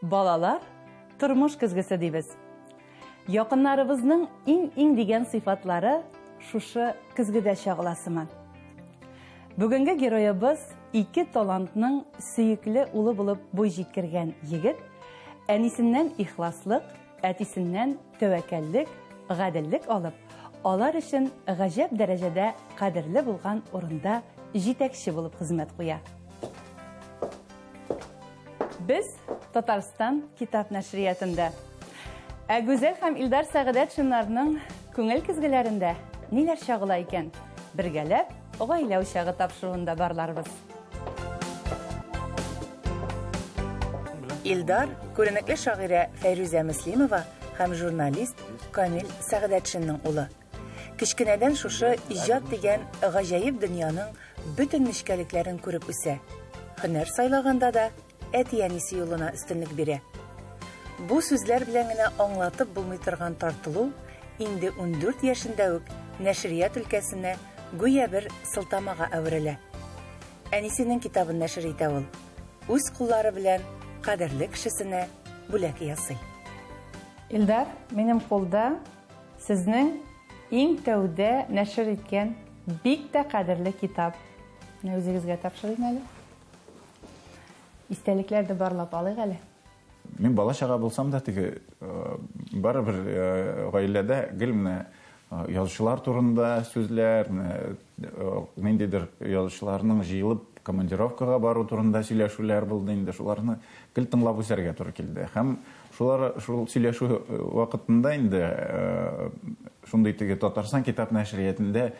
Балалар, тормыш көзгесе дибез. Якыннарыбызның иң-иң дигән сыйфатлары шушы көзгедә чагыла сыман. Бүгенге героебыз ике талантның сөекле улы булып буй җиткергән егет, әнисеннән ихласлык, әтисеннән тәвәккәллек, гаделлек алып, алар өчен гаҗәп дәрәҗәдә кадерле булган урында җитәкче булып хезмәт куя. Без Татарстан китап нәшриятында. Ә Гүзәл һәм Илдар Сәгыдәтшиннарның күңел көзгеләрендә ниләр чагыла икән? Бергәләп гаилә учагы тапшыруында барларбыз. Илдар, күренекле шагыйрә Фәйрүзә Мөслимова һәм журналист Камил Сәгыдәтшинның улы. Кечкенәдән шушы иҗат дигән гаҗәеп дөньяның бөтен нечкәлекләрен күреп үсә. Һөнәр сайлаганда да әти-әнисе юлына өстенлек бирә. Бу сүзләр белән генә аңлатып булмый торган тартылу инде 14 яшендә үк нәшрият өлкәсенә гүя бер сылтамага әверелә. Әнисенең китабын нәшер итә ул. Үз куллары белән кадерле кешесенә бүләк ясый. Илдар, минем кулда сезнең иң тәүдә нәшер иткән бик тә кадерле китап. Менә үзегезгә тапшырыйм әле. Истәлекләрне барлап алыйк әле. Мин бала-чага булсам да, теге барыбер гаиләдә гел менә язучылар турында сүзләр, менә ниндидер язучыларның җыелып командировкага бару турында сөйләшүләр булды инде. Шуларны гел тыңлап үсәргә туры килде. Һәм шулар шул сөйләшү вакытында инде шундый теге Татарстан китап нәшриятендә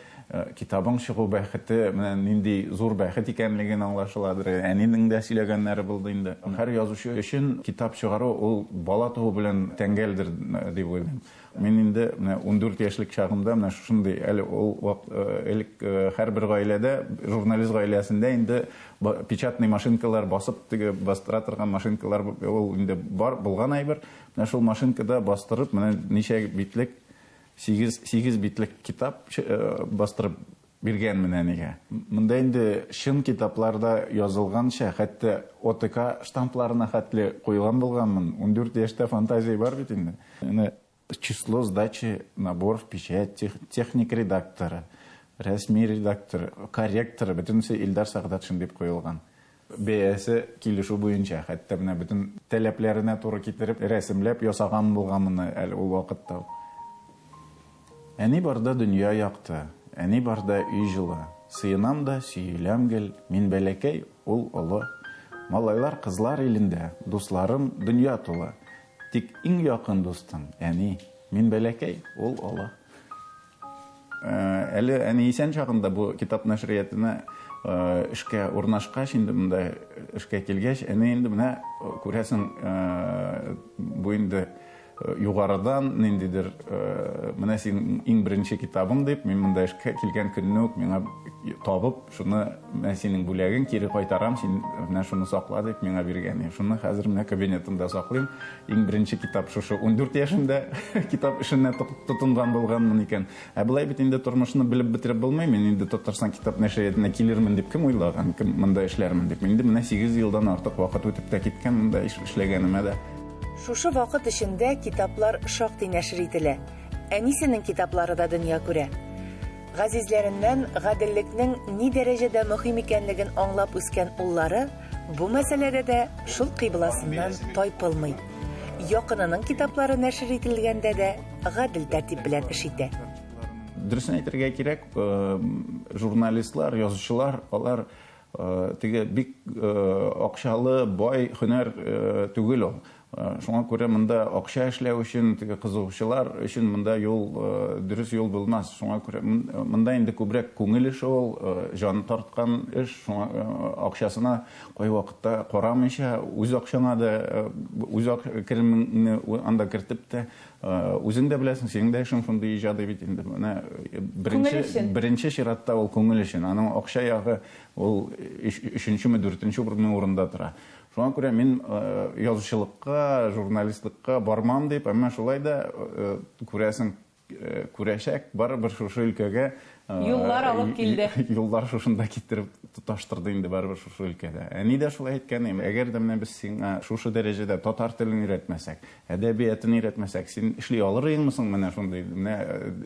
китабың чыгу бәхете менә нинди зур бәхет икәнлеген аңлашыладыр. Әнинең дә сөйләгәннәре булды инде. Һәр язучы өчен китап чыгару ул бала туу белән тәңгәлдер дип уйлыйм. Мин инде менә 14 яшьлек чагымда менә шушындый әле ул элек һәрбер гаиләдә, журналист гаиләсендә инде печатный машинкалар басып теге бастыра торган машинкалар ул инде бар булган әйбер. Менә шул машинкада бастырып менә ничә битлек 8, 8 битлек китап бастырып биргәнмен әнигә. Монда инде чын китапларда язылганча, хәтта ОТК штампларына хәтле куйган булганмын. 14 яшьтә фантазия бар бит инде. Менә число сдачи, набор в печать, техник редакторы, рәсми редактор, корректор, бөтенесе Илдар Сәгъдәтшин дип куелган. Бәясе килешү буенча, хәтта менә бөтен таләпләренә туры китереп, рәсемләп ясаган булганмын әле ул вакытта ук. Әни барда дөнья якты, әни барда өй җылы. Сыенам да, сөеләм гел, мин бәләкәй, ул олы. Малайлар, кызлар илендә, дусларым дөнья тулы. Тик иң якын дустым, әни. Мин бәләкәй, ул олы. Әле әни исән чагында бу китап нәшриятына эшкә урнашкач, инде монда эшкә килгәч, әни инде менә күрәсең, бу инде югарыдан ниндидер менә син иң беренче китабың дип, мин монда эшкә килгән көнне үк миңа табып, шуны менә синең бүләгең кире кайтарам, син менә шуны сакла дип миңа биргән. Шуны хәзер менә кабинетымда саклыйм. Иң беренче китап шушы 14 яшемдә китап эшенә тотынган булганмын икән. Ә болай бит инде тормышны белеп бетереп булмый. Мин инде Татарстан китап нәшриятына килермен дип кем уйлаган, кем монда эшләрмен дип. Инде менә 8 елдан артык вакыт үтеп тә киткән монда эшләгәнемә дә. Шушы вакыт эчендә китаплар шактый нәшер ителә. Әнисенең китаплары да дөнья күрә. Газизләреннән гаделлекнең ни дәрәҗәдә мөһим икәнлеген аңлап үскән уллары бу мәсьәләдә дә шул кыйбласыннан тайпылмый. Якынының китаплары нәшер ителгәндә дә гадел тәртип белән эш итә. Дөресен әйтергә кирәк, журналистлар, язучылар, алар теге бик акчалы, бай һөнәр түгел ул. Шуңа күрә монда акча эшләү өчен, теге кызыгучылар өчен монда юл, дөрес юл булмас. Шуңа күрә монда инде күбрәк күңел эше ул, җан тарткан эш. Шуңа акчасына кайвакытта карамыйча, үз акчаңа да, үз керемеңне анда кертеп тә, үзең дә беләсең, синең дә эшең шундый иҗади бит инде. Менә беренче чиратта ул күңел өчен. Аның акча ягы ул өченчеме, дүртенче урында тора. Шуңа күрә мин язучылыкка, журналистлыкка бармам дип, әмма шулай да күрәсең, күрәчәк, барыбер шушы өлкәгә Юллар алып килде. Юллар шушында китереп тоташтырды инде барыбер шушы өлкәдә. Әни дә шулай әйткән, әгәр дә менә без сиңа шушы дәрәҗәдә татар телен өйрәтмәсәк, әдәбиятын өйрәтмәсәк, син эшли алыр идеңме соң менә шундый? Менә,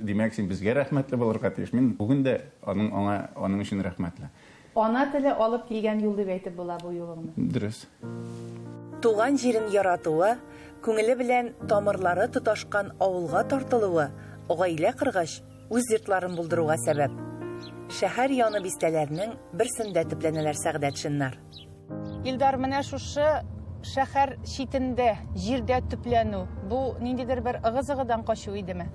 димәк, син безгә рәхмәтле булырга тиеш. Мин бүген дә аның аңа аның өчен рәхмәтле. Ана теле алып килгән юл дип әйтеп була бу юлыңны. Дөрес. Туган җирен яратуы, күңеле белән тамырлары тоташкан авылга тартылуы, гаилә коргач, үз йортларын булдыруга сәбәп. Шәһәр яны бистәләрнең берсендә төпләнәләр Сәгъдәтшиннар. Илдар, менә шушы шәһәр читендә, җирдә төпләнү, бу ниндидер бер ыгы-зыгыдан качу идеме?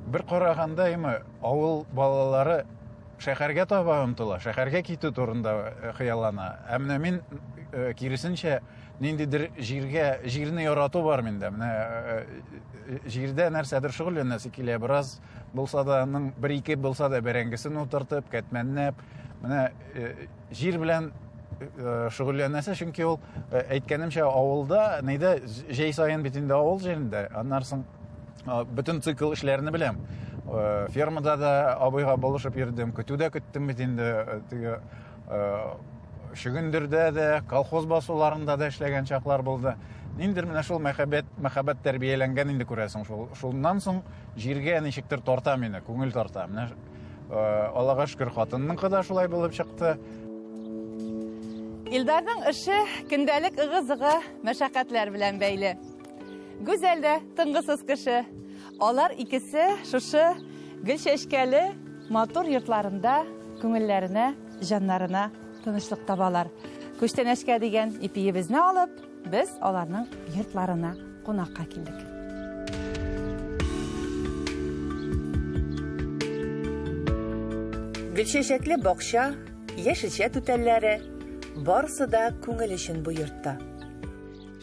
Бер караганда, әйме, авыл балалары шәһәргә таба омтыла, шәһәргә китү турында хыяллана. Ә менә мин киресенчә, ниндидер җиргә, җирне ярату бар миндә. Менә җирдә нәрсәдер шөгыльләнәсе килә, бераз булса да, аның бер-ике булса да бәрәңгесен утыртып, кәтмәнләп, менә җир белән шөгыльләнәсе, чөнки ул, әйткәнемчә, авылда, нидә, җәй саен бит инде авыл җирендә, аннан соң бөтен цикл эшләрне беләм. Фермада да абыйга булышып йөрдем, көтү дә көттем бит инде, теге чөгендердә дә, колхоз басуларында да эшләгән чаклар булды. Ниндидер менә шул мәхәббәт, мәхәббәт тәрбияләнгән инде күрәсең шул. Шуннан соң җиргә ничектер тарта мине, күңел тарта. Менә Аллага шөкер, хатынныкы да шулай булып чыкты. Илдарның эше көндәлек ыгы-зыгы мәшәкатьләр белән бәйле. Гүзәл дә тынгысыз кеше. Алар икесе шушы гөл чәчкәле матур йортларында күңелләренә, җаннарына тынычлык табалар. Күчтәнәчкә дигән ипиебезне алып, без аларның йортларына кунакка килдек. Гөлчәчәкле бакча, яшелчә түтәлләре, барысы да күңел өчен бу йортта.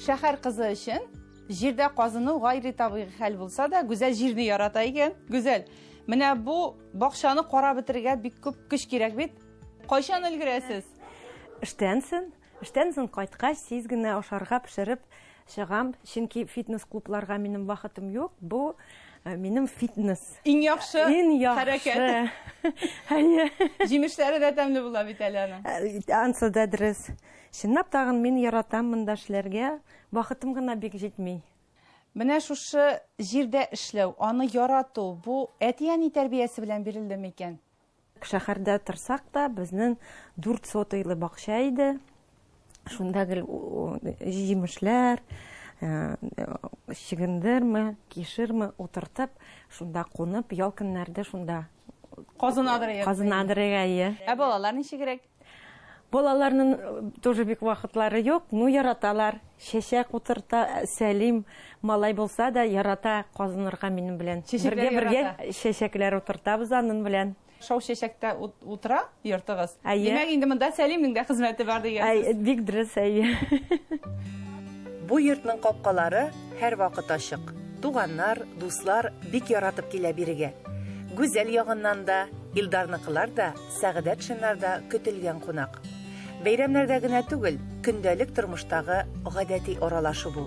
Шәһәр кызы өчен җирдә казыну гайри табигый хәл булса да, Гүзәл җирне ярата икән. Гүзәл, менә бу бакчаны карап бетерергә бик күп көч кирәк бит. Кайчан өлгерәсез? Эштән соң, эштән соң кайткач, тиз генә ашарга пешереп чыгам, чөнки фитнес-клубларга минем вакытым юк. Бу минем фитнес. Иң яхшы Иң яхшы. хәрәкәт. Әйе. Җимешләре дә тәмле була бит әле аның. Ансы да дөрес. Чынлап тагын мин яратам монда эшләргә, вакытым гына бик җитми. Менә шушы җирдә эшләү, аны ярату, бу әти-әни тәрбиясе белән бирелде микән? Шәһәрдә торсак та, безнең 4 сотыйлы бакча иде. Шунда гел җимешләр, чөгендерме, кишерме утыртып, шунда кунып, ял көннәрдә шунда Казынадыр. Казынадыр, әйе. Ә балалар ничегрәк? Балаларның тоже бик вакытлары юк, ну яраталар. Чәчәк утырта, Сәлим малай булса да ярата казынырга минем белән. Чәчәкләр Бергә-бергә чәчәкләр утыртабыз аның белән. Шау чәчәктә утыра йортыгыз. Әйе. Димәк, инде монда Сәлимнең дә хезмәте бар дигән сүз. Бик дөрес, әйе. Бу йортның капкалары һәрвакыт ачык. Туганнар, дуслар бик яратып килә бирегә. Гүзәл ягыннан да, Илдарныкылар да, Сәгъдәтшиннар да көтелгән кунак. Бәйрәмнәрдә генә түгел, көндәлек тормыштагы гадәти аралашу бу.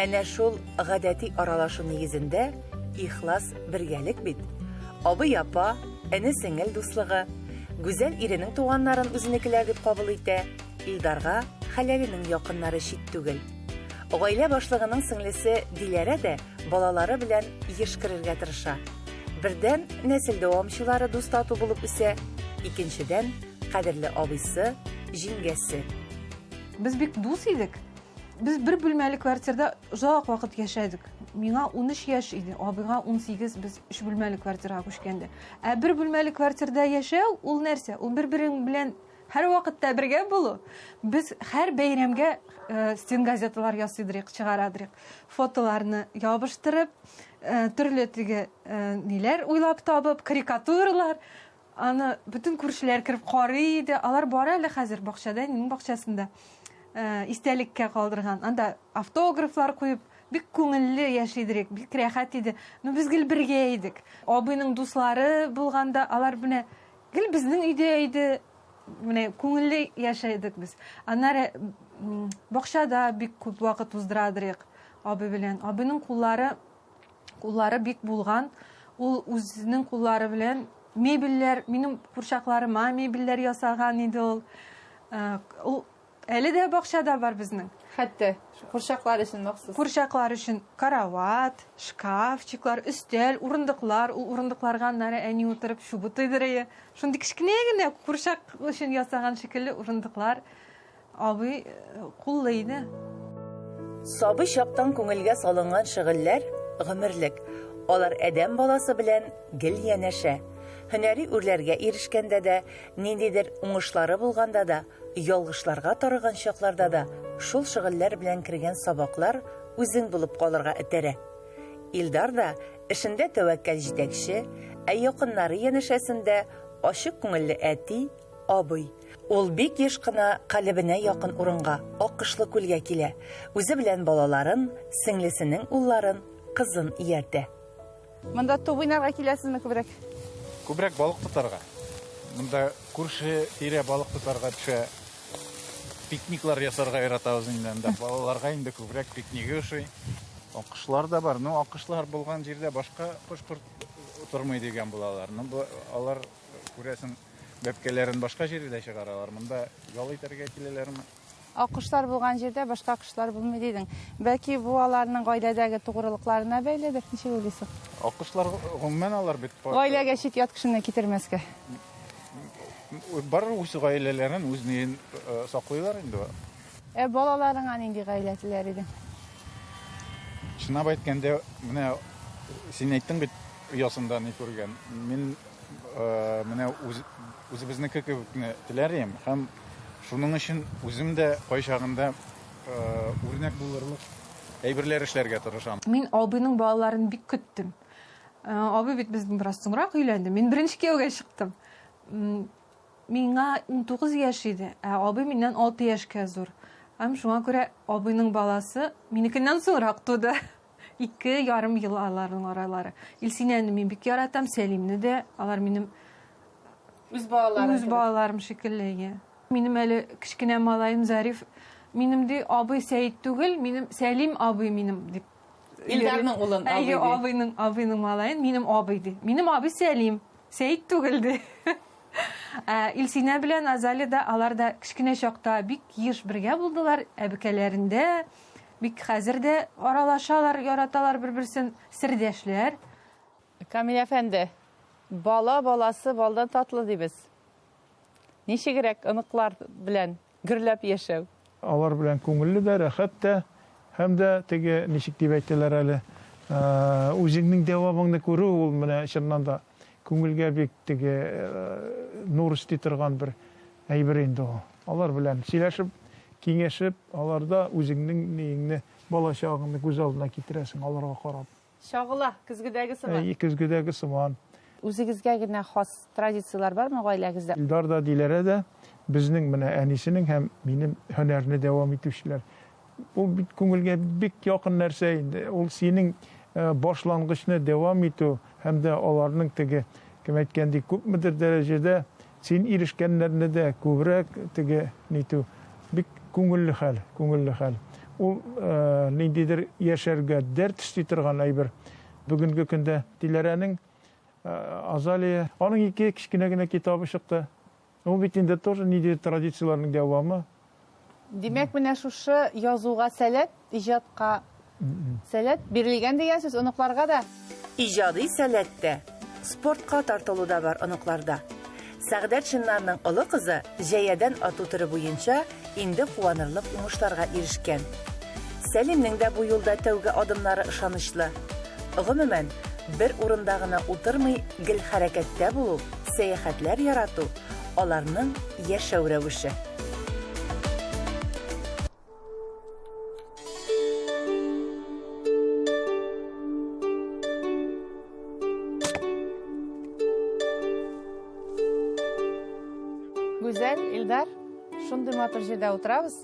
Әнә шул гадәти аралашу нигезендә ихлас бергәлек бит. Абый-апа, эне-сеңел дуслыгы. Гүзәл иренең туганнарын үзенекеләр дип кабул итә, Илдарга хәләленең якыннары чит түгел. Гаилә башлыгының сеңлесе Диләрә дә балалары белән еш керергә тырыша. Бердән, нәсел дәвамчылары дус-тату булып үсә, икенчедән, кадерле абыйсы, җиңгәсе. Без бик дус идек. Без бер бүлмәле квартирда озак вакыт яшәдек. Миңа 13 яшь иде, абыйга 18, без өч бүлмәле квартирага күчкәндә. Ә бер бүлмәле квартирда яшәү ул нәрсә? Ул бер-берең белән һәрвакытта бергә булу. Без һәр бәйрәмгә стенгазеталар ясыйдырык, чыгарадырык. Фотоларны ябыштырып, төрле теге ниләр уйлап табып, карикатуралар. Аны бөтен күршеләр кереп карый иде. Алар бар әле хәзер бакчада, әнинең бакчасында. Истәлеккә калдырган. Анда автографлар куеп, бик күңелле яшидерек, бик рәхәт иде. Ну, без гел бергә идек. Абыйның дуслары булганда, алар менә гел безнең өйдә иде. Менә күңелле яшәдек без. Аннары бакчада бик күп вакыт уздырадырык абый белән. Абыйның куллары бик булган. Ул үзенең куллары белән Мебельләр, минем курчакларыма мебельләр ясаган иде ул. Ул әле дә бакчада бар безнең. Хәтта курчаклар өчен махсус. Курчаклар өчен карават, шкафчиклар, өстәл, урындыклар. Ул урындыкларга аннары әни утырып чубыт тойдырые. Шундый кечкенә генә курчак өчен ясаган шикелле урындыклар. Абый куллы иде. Сабый чактан күңелгә салынган шөгыльләр гомерлек. Алар адәм баласы белән гел янәшә. Һөнәри үрләргә ирешкәндә дә, ниндидер уңышлары булганда да, ялгышларга тарыган чакларда да шул шөгыльләр белән кергән сабаклар үзең булып калырга этәрә. Илдар да эшендә тәвәккәл җитәкче, ә якыннары янәшәсендә ачык күңелле әти, абый. Ул бик еш кына калебенә якын урынга, Аккошлы күлгә килә. Үзе белән балаларын, сеңлесенең улларын, кызын ияртә. Монда туп уйнарга киләсезме күбрәк? Күбрәк балык тотарга. Монда күрше тирә балык тотарга төшә. Пикниклар ясарга яратабыз инде анда. Балаларга инде күбрәк пикнигы ошый. Аккошлар да бар. Ну, аккошлар булган җирдә башка кош-корт тормый дигән булалар. Ну, бу алар, күрәсең, бәбкәләрен башка җиргә чыгаралар. Монда ял итәргә киләләрме? Аккошлар булган җирдә башка кошлар булмый дидең. Бәлки бу аларның гаиләдәге тугрылыкларына бәйледер, ничек уйлыйсың? Аккошлар гомумән алар бит гаиләгә чит ят кешене китермәскә. Бар үз гаиләләрен, үз ниен саклыйлар инде. Ә балаларыңа нинди гаилә теләр идең? Чынлап әйткәндә, менә син әйттең бит, оясында ни күргән. Мин менә үзебезнеке кебекне теләр идем һәм шуның өчен үзем дә кайчагында үрнәк булырлык әйберләр эшләргә тырышам. Мин абыйның балаларын бик көттем. Абый бит безнең бераз соңрак өйләнде. Мин беренче кияүгә чыктым. Миңа 19 яшь иде, ә абый миннән 6 яшькә зур. Һәм шуңа күрә абыйның баласы минекеннән соңрак туды. 2,5 ел аларның аралары. Илсинәне мин бик яратам, Сәлимне дә. Алар минем үз балаларым. Үз балаларым шикелле. Иә. Минем әле кечкенә малаем Зариф, минем ди абый Сәид түгел, минем Сәлим абый минем дип. Илдарның улын абый. Әйе, абыйның, абыйның малаен минем абый ди. Минем абый Сәлим, Сәид түгел ди. Илсинә белән Азалия да алар да кечкенә чакта бик еш бергә булдылар, әбекәләрендә бик хәзер дә аралашалар, яраталар бер-берсен, сердәшләр. Камил әфәнде, бала баласы балдан татлы дибез. Ничегрәк оныклар белән гөрләп яшәү? Алар белән күңелле дә, рәхәт тә, һәм дә теге, ничек дип әйтәләр әле, үзеңнең дәвамыңны күрү, ул менә чыннан да күңелгә бик теге нур өсти торган бер әйбер инде ул. Алар белән сөйләшеп, киңәшеп, аларда үзеңнең ниеңне, бала чагыңны күз алдына китерәсең аларга карап. Чагыла, көзгедәге сыман. Әй, көзгедәге сыман. Үзегезгә генә хас традицияләр бармы гаиләгездә? Илдар да, Диләрә дә безнең менә әнисенең һәм минем һөнәрне дәвам итүчеләр. Ул бит күңелгә бик якын нәрсә инде. Ул синең башлангычны дәвам итү һәм дә аларның теге, кем әйткәндәй, күпмедер дәрәҗәдә син ирешкәннәрне дә күбрәк теге нитү. Бик күңелле хәл, күңелле хәл. Ул ниндидер яшәргә дәрт өсти торган әйбер. Бүгенге көндә Диләрәнең Азалия, аның ике кечкенә генә китабы чыкты. Ул бит инде тоже ниндидер традицияләрнең дәвамы. Димәк, менә шушы язуга сәләт, иҗатка сәләт бирелгән дигән сүз оныкларга да. Иҗади сәләт тә, спортка тартылу да бар оныкларда. Сәгъдәтшиннарның олы кызы җәядән ату төре буенча инде куанырлык уңышларга ирешкән. Сәлимнең дә бу юлда тәүге адымнары ышанычлы. Гомумән, бер урында гына утырмый, гел хәрәкәттә булу, сәяхәтләр ярату аларның яшәү рәвеше. Гүзәл, Илдар, шундый матур җирдә утырабыз.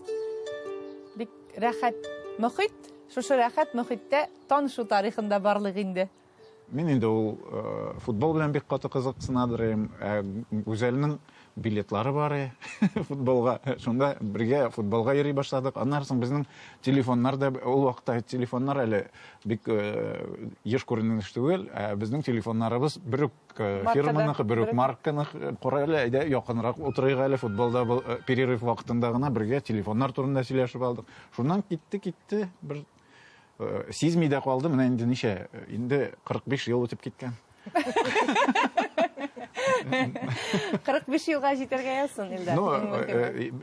Бик рәхәт мохит. Шушы рәхәт мохиттә танышу тарихында барлык инде. Мин инде ул футбол белән бик каты кызыксынадыр идем. Ә Гүзәлнең билетлары бар футболга. Шунда бергә футболга йөри башладык. Аннан соң безнең телефоннар да, ул вакытта телефоннар әле бик еш күренеш түгел, ә безнең телефоннарыбыз бер үк фирманыкы, бер үк марканыкы. Кара әле, әйдә якынрак утырыйк әле, футболда перерыв вакытында гына бергә телефоннар турында сөйләшеп алдык. Шуннан китте, китте, бер сизми дә калды, менә инде ничә, инде 45 ел үтеп киткән. 45 елга җитәргә язсын, Илдар. Ну,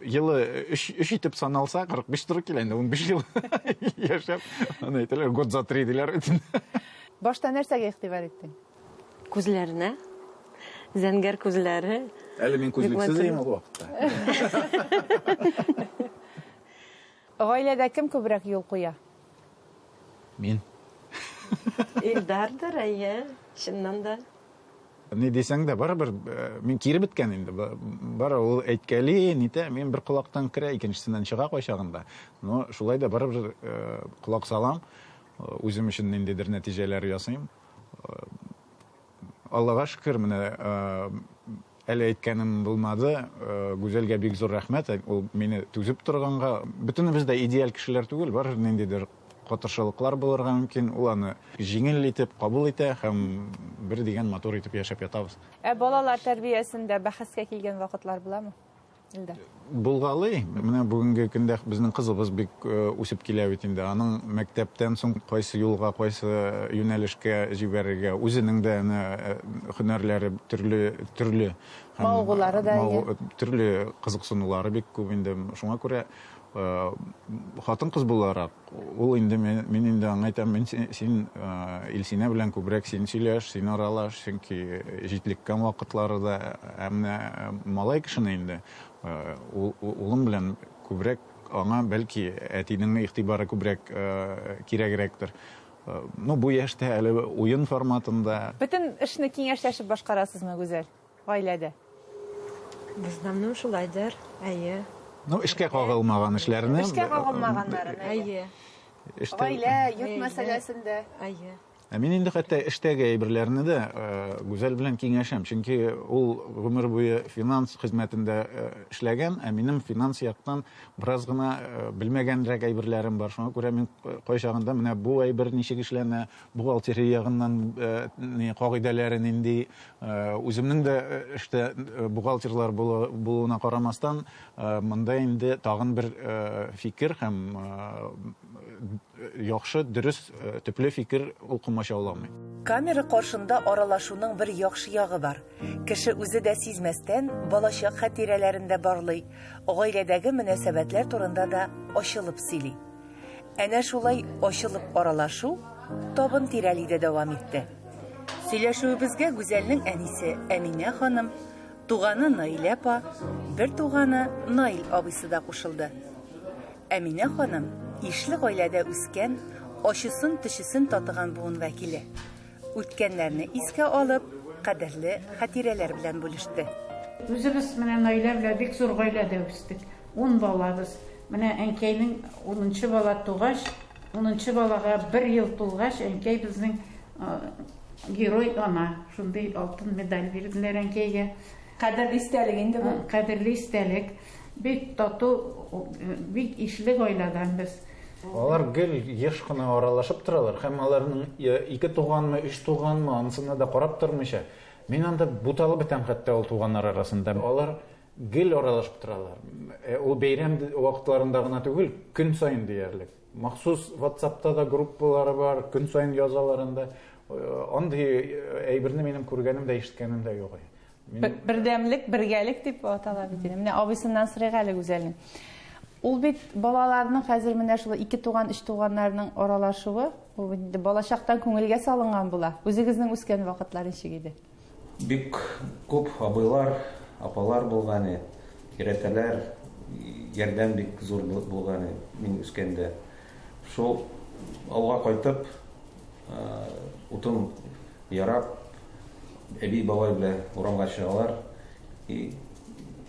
елы өч итеп саналса, 45 туры килә инде, 15 ел яшәп, аны әйтәләр, год за три диләр бит. Башта нәрсәгә игътибар иттең? Күзләренә. Зәңгәр күзләре. Әле мин күзлексез идем ул вакытта. Гаиләдә кем күбрәк юл куя? Мин. Илдардыр, әйе, чыннан да. Ни дисәң дә, барыбер мин кире беткән инде. Бары ул әйткәли, нитә, мин бер колактан керә, икенчесеннән чыга кайчагында. Но шулай да барыбер колак салам, үзем өчен ниндидер нәтиҗәләр ясыйм. Аллага шөкер, менә әле әйткәнем булмады. Гүзәлгә бик зур рәхмәт, ул мине түзеп торганга. Бөтенебез дә идеаль кешеләр түгел, барыбер ниндидер катыршылыклар булырга мөмкин. Ул аны җиңел итеп кабул итә һәм бер дигән матур итеп яшәп ятабыз. Ә балалар тәрбиясендә бәхәскә килгән вакытлар буламы? Илдар. Булгалый. Менә бүгенге көндә безнең кызыбыз бик үсеп килә бит инде. Аның мәктәптән соң кайсы юлга, кайсы юнәлешкә җибәрергә, үзенең дә әнә һөнәрләре төрле, төрле. Һәм Мавыгулары да, әйе. Төрле кызыксынулары бик күп инде. Шуңа күрә хатын-кыз буларак, ул инде мин инде аңа әйтәм, мин син Илсинә белән күбрәк син сөйләш, син аралаш, чөнки җитлеккән вакытлары да, ә менә малай кешене инде улым белән күбрәк аңа бәлки әтинең игътибары күбрәк кирәгрәктер. Ну, бу яшьтә әле уен форматында. Бөтен эшне киңәшләшеп башкарасызмы, Гүзәл, гаиләдә? В основном шулайдыр, әйе. Ну, эшкә кагылмаган эшләрне. Эшкә кагылмаганнарын, әйе. Гаилә, йорт мәсьәләсендә. Әйе. Ә мин инде хәтта эштәге әйберләрне дә Гүзәл белән киңәшәм, чөнки ул гомер буе финанс хезмәтендә эшләгән, ә минем финанс яктан бераз гына белмәгәнрәк әйберләрем бар. Шуңа күрә мин кайчагында менә бу әйбер ничек эшләнә, бухгалтерия ягыннан кагыйдәләре нинди, Үземнең дә эштә бухгалтерлар булуына карамастан, монда инде тагын бер фикер һәм яхшы, дөрес, төпле фикер ул комачауламый. Камера каршында аралашуның бер яхшы ягы бар. Кеше үзе дә сизмәстән балачак хатирәләрен дә барлый, гаиләдәге мөнәсәбәтләр турында да ачылып сөйли. Әнә шулай ачылып аралашу табын тирәли дә дәвам итте. Сөйләшүебезгә Гүзәлнең әнисе Әминә ханым, туганы Наилә апа, бер туганы Наил абыйсы да кушылды. Әминә ханым ишле гаиләдә үскән, ачысын-төчесен татыган буын вәкиле. Үткәннәрне искә алып, кадерле хатирәләр белән бүлеште. Үзебез менә Наилә белән бик зур гаиләдә үстек. Ун балабыз. Менә әнкәйнең унынчы бала тугач, унынчы балага бер ел тулгач, әнкәй безнең Герой ана, шундый алтын медаль бирделәр әнкәйгә. Кадерле истәлек инде бу. Кадерле истәлек. Бик тату, бик ишле гаиләдән без. Алар гел еш кына аралашып торалар һәм аларның ике туганмы, өч туганмы, анысына да карап тормыйча, мин анда буталып бетәм хәтта ул туганнар арасында. Алар гел аралашып торалар. Ул бәйрәм вакытларында гына түгел, көн саен диярлек. Махсус WhatsAppта да группалары бар, көн саен язалар анда. Андый әйберне минем күргәнем дә, ишеткәнем дә юк. Бердәмлек, бергәлек дип атала бит инде. Менә абыйсыннан сорыйк әле Гүзәлнең. Ул бит балаларның хәзер менә шул ике туган, өч туганнарның аралашуы, ул инде балачактан күңелгә салынган була. Үзегезнең үскән вакытлар ничек иде? Бик күп абыйлар, апалар булган и, өйрәтәләр, ярдәм бик зур булган и мин үскәндә. Шул авылга кайтып, утын ярап, әби бабай белән урамга чыгалар и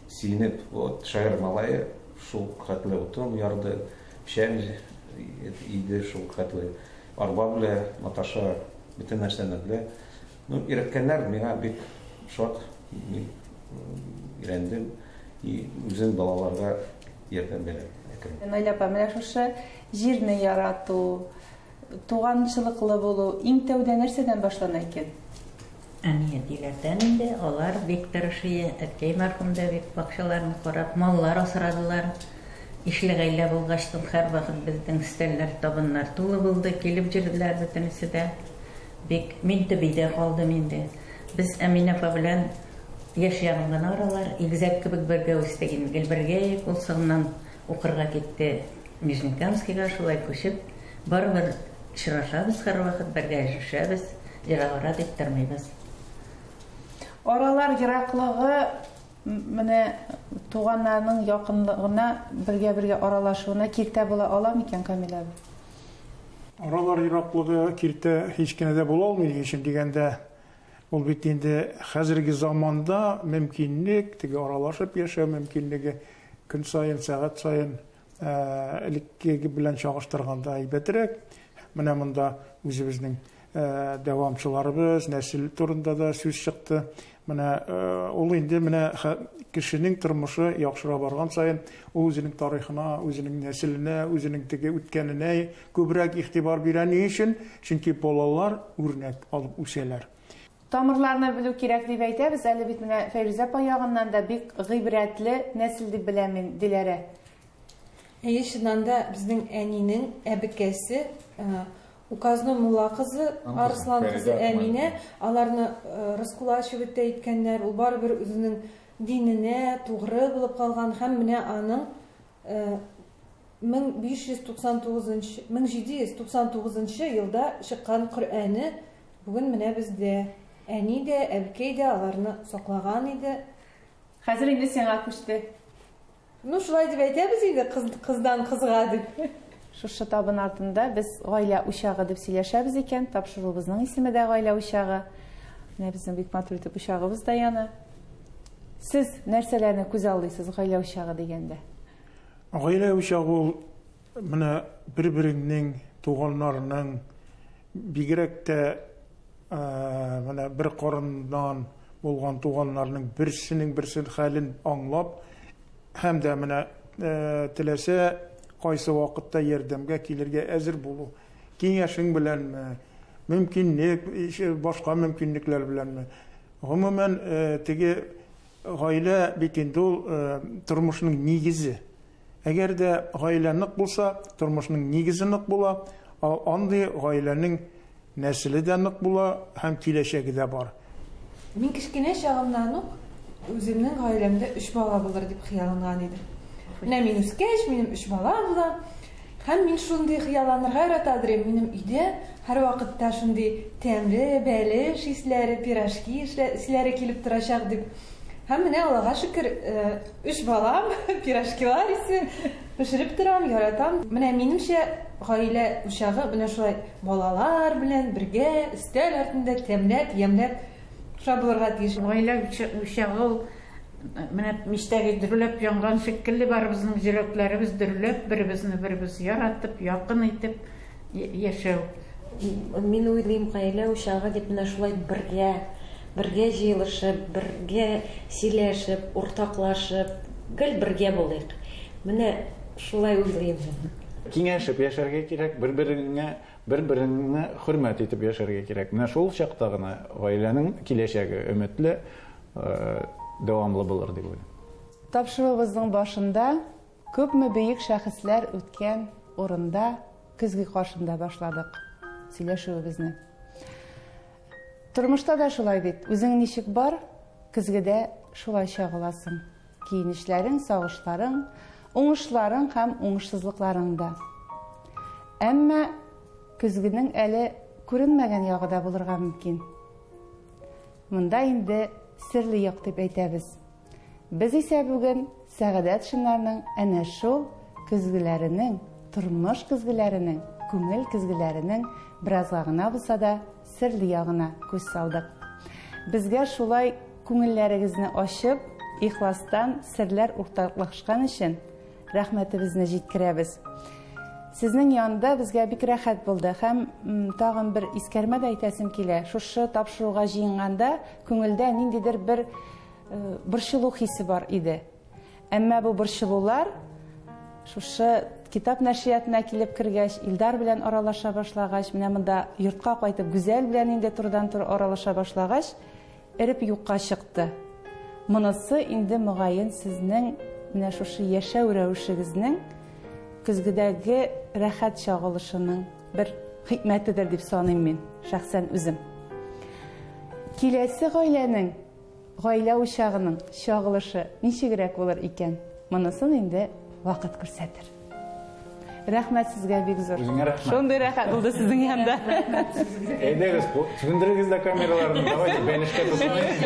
сөенеп, вот шәһәр малае шул хәтле утын ярды, печән иде шул хәтле, арба белә маташа, бөтен нәрсәне белә. Ну, өйрәткәннәр, миңа бик шат. Мин Өйрәндем и үзем балаларга ярдәм бирәм әкрен. Наилә апа, менә шушы җирне ярату, туганчылыклы булу иң тәүдә нәрсәдән башлана икән? Әни-әтиләрдән инде, алар бик тырыш ие, әткәй мәрхүм дә бик бакчаларны карап, маллар асрадылар. Ишле гаилә булгачтын һәрвакыт безнең өстәлләр, табыннар тулы булды, килеп йөрделәр бөтенесе дә. Бик, мин төп өйдә калдым инде. Без Әминә апа белән яшь ярым гына аралар, игезәк кебек бергә үстек инде, гел бергә идек, ул соңыннан укырга китте Нижнекамскига, шулай күчеп, барыбер очрашабыз һәрвакыт, бергә йөрешәбез, ерагара дип тормыйбыз. Аралар ераклыгы менә туганнарның якынлыгына, бергә-бергә аралашуына киртә була ала микән, Камил абый? Аралар ераклыгы киртә һич кенә дә була алмый, ни өчен дигәндә, ул бит инде хәзерге заманда мөмкинлек, теге аралашып яшәү мөмкинлеге көн саен, сәгать саен элеккеге белән чагыштырганда әйбәтрәк. Менә монда үзебезнең дәвамчыларыбыз, нәсел турында да сүз чыкты. Менә ул инде менә кешенең тормышы яхшыра барган саен, ул үзенең тарихына, үзенең нәселенә, үзенең теге үткәненә күбрәк игътибар бирә. Ни өчен? Чөнки балалар үрнәк алып үсәләр. Тамырларны белү кирәк дип әйтәбез, әле бит менә Фәйрүзә апа ягыннан да бик гыйбрәтле нәсел дип беләм мин, Диләрә. Әйе, чыннан да безнең әнинең әбекәсе, Указной мулла кызы, Арыслан кызы Әминә, аларны раскулачивать та иткәннәр, ул барыбер үзенең диненә тугры булып калган һәм менә аның 1599 нчы, 1799 нчы елда чыккан Коръәне бүген менә бездә. Әни дә, әбкәй дә аларны саклаган иде. Хәзер инде сиңа күчте. Ну, шулай дип әйтәбез инде, кыз, кыздан кызга дип. Шушы табын артында без гаилә учагы дип сөйләшәбез икән, тапшыруыбызның исеме дә гаилә учагы. Менә безнең бик матур итеп учагыбыз да яна. Сез нәрсәләрне күз аллыйсыз гаилә учагы дигәндә? Гаилә учагы ул менә бер-береңнең, туганнарның, бигрәк тә менә бер карыннан булган туганнарның берсенең берсен хәлен аңлап һәм дә менә теләсә кайсы вакытта ярдәмгә килергә әзер булу. Киңәшең беләнме, мөмкинлек, башка мөмкинлекләр беләнме. Гомумән, теге гаилә бит инде ул тормышның нигезе. Әгәр дә гаилә нык булса, тормышның нигезе нык була, андый гаиләнең нәселе дә нык була һәм киләчәге дә бар. Мин кечкенә чагымнан ук үземнең гаиләмдә өч бала булыр дип хыялланган идем. Менә мин үскәч, минем өч балам була. Һәм мин шундый хыялланырга яратадыр идем. Минем өйдә һәрвакытта шундый тәмле бәлеш исләре, пирожки исләре килеп торачак дип. Һәм менә Аллага шөкер, өч балам, пирожкилар исе пешереп торам, яратам. Менә минемчә, гаилә учагы менә шулай балалар белән бергә өстәл артында тәмләп, ямьләп шулай булырга тиеш. Гаилә учагы ул менә мичтәге дөрләп янган шикелле барыбызның йөрәкләребез дөрләп, беребезне беребез яратып, якын итеп яшәү. Мин уйлыйм, гаилә учагы дип менә шулай бергә, бергә җыелышып, бергә сөйләшеп, уртаклашып, гел бергә булыйк. Менә шулай уйлыйм. Киңәшеп яшәргә кирәк, бер-береңә, бер-береңне хөрмәт итеп яшәргә кирәк. Менә шул чакта гына гаиләнең киләчәге өметле, дәвамлы булыр дип уйлыйм. Тапшыруыбызның башында күпме бөек шәхесләр үткән урында көзге каршында башладык сөйләшүебезне. Тормышта да шулай бит, үзең ничек бар, көзгедә шулай чагыласың. Киенешләрең, сагышларың, уңышларың һәм уңышсызлыкларың да. Әмма көзгенең әле күренмәгән ягы да булырга мөмкин. Монда инде серле як дип әйтәбез. Без исә бүген Сәгадәтшиннарның әнә шул көзгеләренең, тормыш көзгеләренең, күңел көзгеләренең беразга гына булса да серле ягына күз салдык. Безгә шулай күңелләрегезне ачып, ихластан серләр уртаклашкан өчен рәхмәтебезне җиткерәбез. Сезнең янда безгә бик рәхәт булды һәм тагын бер искәрмә дә әйтәсем килә. Шушы тапшыруга җыенганда күңелдә ниндидер бер борчылу хисе бар иде. Әмма бу борчылулар шушы китап нәшриятына килеп кергәч, Илдар белән аралаша башлагач, менә монда йортка кайтып Гүзәл белән инде турыдан-туры аралаша башлагач, эреп юкка чыкты. Монысы инде мөгаен сезнең менә шушы яшәү рәвешегезнең көзгедәге рәхәт чагылышының бер хикмәтедер дип саныйм мин, шәхсән үзем. Киләсе гаиләнең Гаилә учагының чагылышы ничегрәк булыр икән? Монысын инде вакыт күрсәтер. Рәхмәт сезгә бик зур. Үзеңә рәхмәт. Шундый рәхәт булды сезнең янда. Әйдәгез, сүндерегез дә камераларны. Давайте бәлешкә тотыныйк.